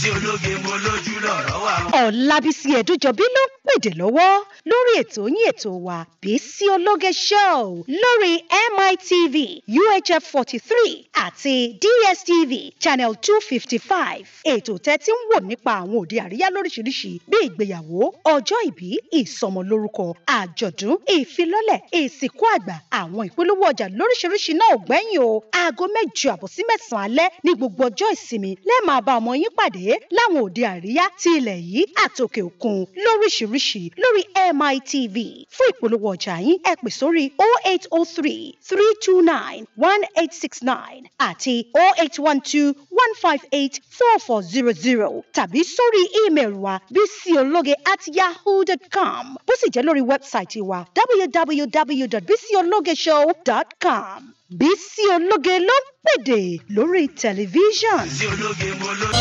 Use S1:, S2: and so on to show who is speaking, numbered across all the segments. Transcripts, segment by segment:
S1: Bísí Ológe mo lójú lọ̀rọ̀ wà.
S2: Ọlábísí Ẹ̀dújọbí ló ń pèdè lọ́wọ́ lórí ètò yín ètò wa Bísí Ológe Show lórí MITV UHF 43 àti DSTV channel 255. Ètò tẹ́tí ń wò nípa àwọn òde àríyá lóríṣiríṣi bí ìgbéyàwó, ọjọ́ ìbí, ìsọmọlórúkọ, àjọ̀dún, ìfilọ́lẹ̀, ìsìnkú àgbà, àwọn ìpolówó ọjà lóríṣiríṣi náà ò gbẹ́yìn o. Aago 8 àbọ̀ sí 9 alẹ́ ní gbogbo ọjọ́ ìsinmi lẹ́ẹ̀ máa bá ọmọ yín pàdé láwọn òde àríyá ti ilẹ̀ yìí àtòkè òkun lóríṣiríṣi lórí MITV. Fún ìpolówó ọjà yín ẹ pè sórí 0803 329 1869 àti 0812 158 4400 tàbí sórí ímeèlì wa bisiologe@yahoo.com bó sì jẹ́ lórí wẹ́bsáìtì wa www.bisiologeshow.com. Bísí Ológe ló ń pèdè lórí tẹlifíṣàn.
S1: Bísí Ológe mo lójú.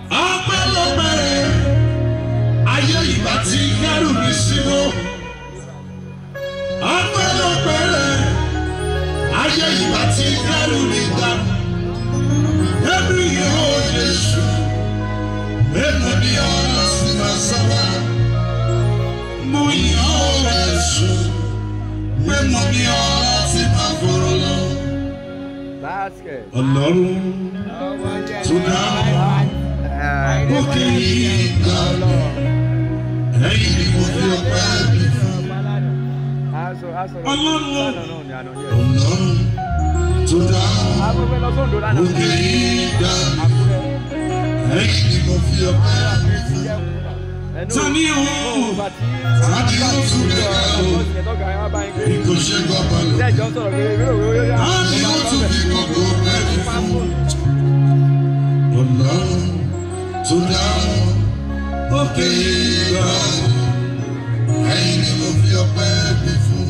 S3: Ọpẹ́lọpẹ́ ayé ìgbà tí kẹ́rù mi sínú. Ọpẹ́lọpẹ́ ayé ìgbà tí kẹ́rù mi dànù. Èmi yóò Jésù, èmi ni ọ̀nà sí máa sábà. Mo yàn ọ́ Jésù, èmi ni ọ̀nà sí máa fọ̀rọ̀ lọ. Ọlọ́run tó dáhùn òkè ìgbà ẹ̀yìn ni mo fi ọpẹ́ mi fún. Ọlọ́run Ọlọ́run tó dáhùn òkè ìgbà ẹ̀yìn ni mo fi ọpẹ́ mi fún. Tani o, tani o tún lè ga o, bí kò ṣe gbọ́ balùwẹ̀. Tani o tún fi gbogbo ọpẹ́ mi fún. Ọlọ́run tó dáhùn òkè ìgbà ẹ̀yìn ni mo fi ọpẹ́ mi fún.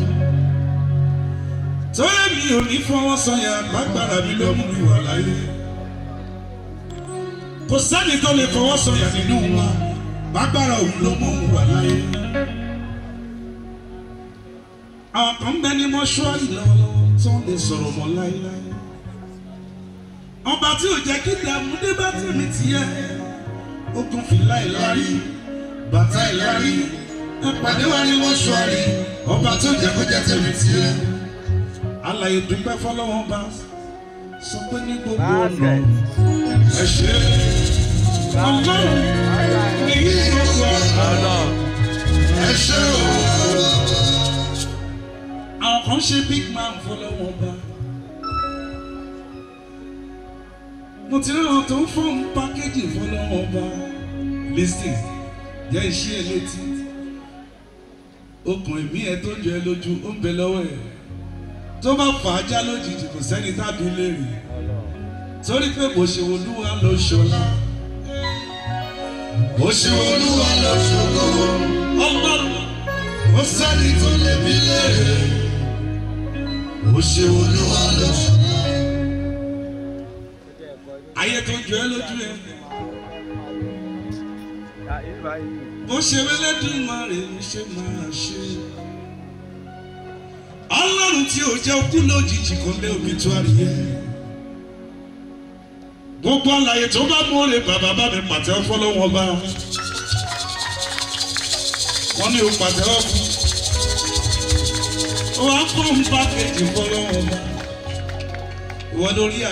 S3: Torí mi ò ní fọwọ́ sọ̀yà lágbára mi ló mú mi wà láyé. Kò sẹ́ni tó lè fọwọ́ sọ̀yà nínú wa, lágbára òun ló mú òun wà láyé. Àwọn kan bẹ ní mọ́ṣúárì lọ́wọ́lọ́wọ́ tó ń lè sọ̀rọ̀ mọ́ láéláé. Ọba tí ò jẹ́ kí dààmú dé bá tèmi tiẹ̀, ogun fìlà ìlárí, bàtà ìlárí, ẹ pàdé wa ní mọ́ṣúárì, ọba tó jẹ́ kó jẹ́ tèmi tiẹ̀. Alàyè dúpẹ́ fọlọ́wọ́n bá sọ pé ní gbogbo ọ̀nà ẹ ṣé Ọlọ́run ní gbogbo ọ̀nà ẹ ṣé o. Àwọn kan ṣe big man fọlọ́wọ́n bá. Mo ti rí àwọn tó ń fọ́ọ̀mù pákéjì fọlọ́wọ́n bá. Listen, jẹ́ iṣẹ́ ẹ létí. Okùn ẹ̀mí ẹ tó ń jọ ẹ lójú ó ń bẹ lọ́wọ́ ẹ̀. Tó bá fà á já lójijì kò sẹ́ni tábí léèrè. Torí pé bó ṣe Olúwa ló ṣọlá. Bó ṣe Olúwa ló ṣògo. Ọlọ́run kò sẹ́ni tó lè bí léèrè. Bó ṣe Olúwa ló ṣọlá. Ayé tó ń jọ ẹ́ lójú ẹ. Bó ṣe wẹ́lẹ́dùnmarè ló ṣe máa ṣe. Ọlọ́run tí ò jẹ́ okú lójijì kò lé obituary yẹ. Gbogbo àlàyé tó bá mú rè bàbá bá mi pàtẹ́wọ́ fọlọ́wọ́n bá. Wọ́n ní o pàtẹ́wọ́ fún. Ó wá fún pákéjì fọlọ́wọ́n bá. Ìwọ lórí ẹ,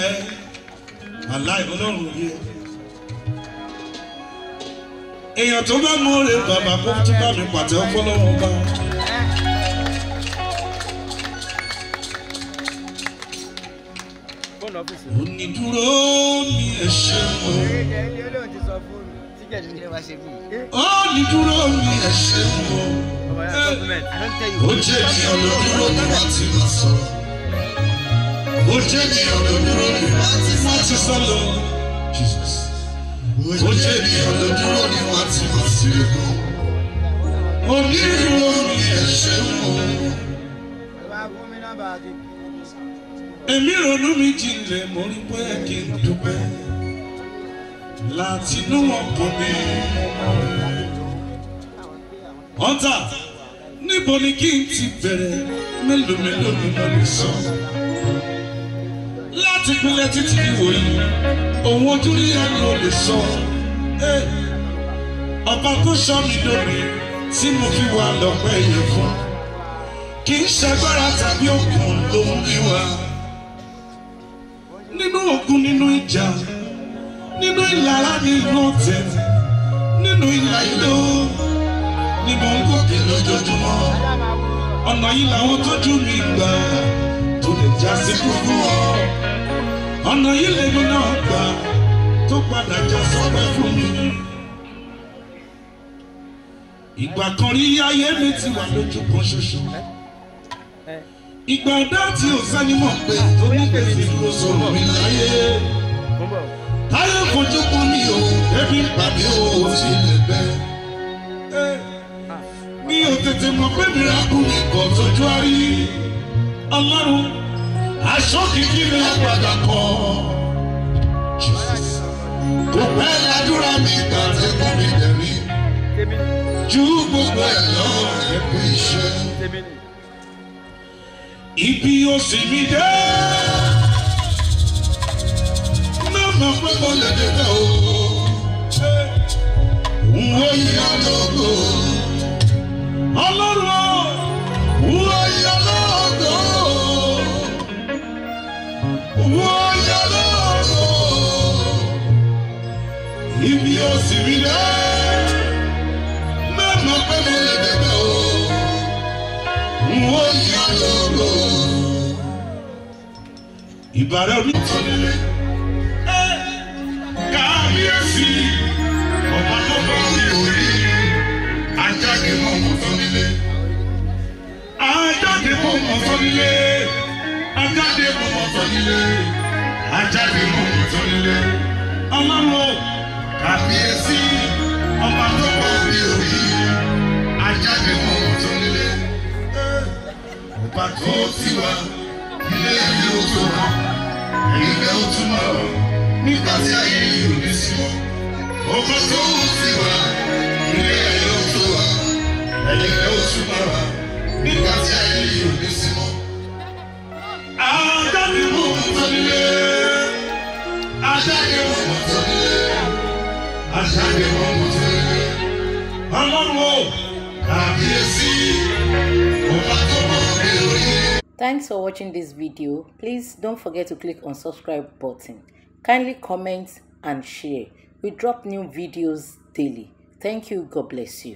S3: àláì Ọlọ́run rí ẹ. Èèyàn tó bá mú rè bàbá kó tún bá mi pàtẹ́wọ́ fọlọ́wọ́n bá. Onídúró mi ẹ ṣeun o. Onídúró mi ẹ ṣeun o. Ó jẹ́ ènìyàn ló dúró ní wọ́n ti máa sọ̀rọ̀. Ó jẹ́ ènìyàn ló dúró ní wọ́n ti sọ lọ. Jesus. Ó jẹ́ ènìyàn ló dúró ní wọ́n ti máa ṣèrègùn. Onídúró mi ẹ ṣeun o. Èmi ronú mi jinlẹ̀ mo rí pé kí n dúpẹ́ látinú ọkàn mi. Ọ̀tá níbo ni kí n ti bẹ̀rẹ̀ mélòó mélòó ni mo lè sọ. Láti pinlẹ̀ títí ìwòyí Òun ojú rí ẹni ò lè sọ. Ọba tó sọ mi lórí tí mo fi wà lọ́pẹ́ yẹn fún. Kì í ṣagbára tàbí òkun ló mú mi wá. Nínú ogun, nínú ìjà, nínú ìlara, nínú ọ̀tẹ̀, nínú ìlà ìlú ni mò ń gòkè lójoojúmọ́. Ọ̀nà yìí làwọn tójú mi gbà tó lè já sí kúkú ọ. Ọ̀nà yìí lèmi náà gbà tó padà já sọ́pẹ́ fún mi. Ìgbà kan rí ayé mi ti wà lójú kan ṣoṣo. Ìgbà ẹ̀dá tí ò sẹ́ni mọ̀ pé tó ní gbèsè dúró sọ̀rọ̀ mi láyé. Táyé fojú kan mi ò, ebi ń pa mi ò ti lè bẹ́. Mi ò tètè mọ̀ pé mìíràn mi kò tójú àrí. Ọlọ́run, aṣọ kìkì mi padà kọ́. Jesus. Kò pẹ́ ládùúrà mi gbà tí kò mi dẹ̀rí. Ju gbogbo ẹ̀ lọ, ẹ̀kú iṣẹ́. Ibi ó sì mi dé. Má mọ̀ pé mo lè débẹ̀ o. N ó yá lógo. Ọlọ́run o, n ó yá lógo. N ó yá lógo. Ibi ó sì mi dé. Má mọ̀ pé mo lè débẹ̀ o. N ó yá lógo. Ìbàrẹ̀ onítọ̀lẹ́lẹ́. Kábíyèsí, ọba tó bá mi ò rí. Ajáde mọ́ mọ́ sọ́nílé. Ajáde mọ́ mọ́ sọ́nílé. Ajáde mọ́ mọ́ sọ́nílé. Ajáde mọ́ mọ́ sọ́nílé. Ọlọ́run o, kábíyèsí, ọba tó bá mi ò rí. Ajáde mọ́ mọ́ sọ́nílé. Ọba tó ti wá, ilé ayé ó tó wá, ilé ó tún máa wà, nígbà tí ayé yìí ò ní sí mọ́. Ọba tó ti wá, ilé ayé ó tó wá, ilé ó tún máa wà, nígbà tí ayé yìí ò ní sí mọ́. Ajáde mọ́ mọ́ sọ́nílé. Ajáde mọ́ mọ́ sọ́nílé. Ajáde mọ́ mọ́ sọ́nílé. Ọlọ́run o, kábíyèsí, ọba tó mọ̀ mí orí.
S4: Thanks for watching this video. Please don't forget to click on subscribe button. Kindly comment and share. We drop new videos daily. Thank you. God bless you.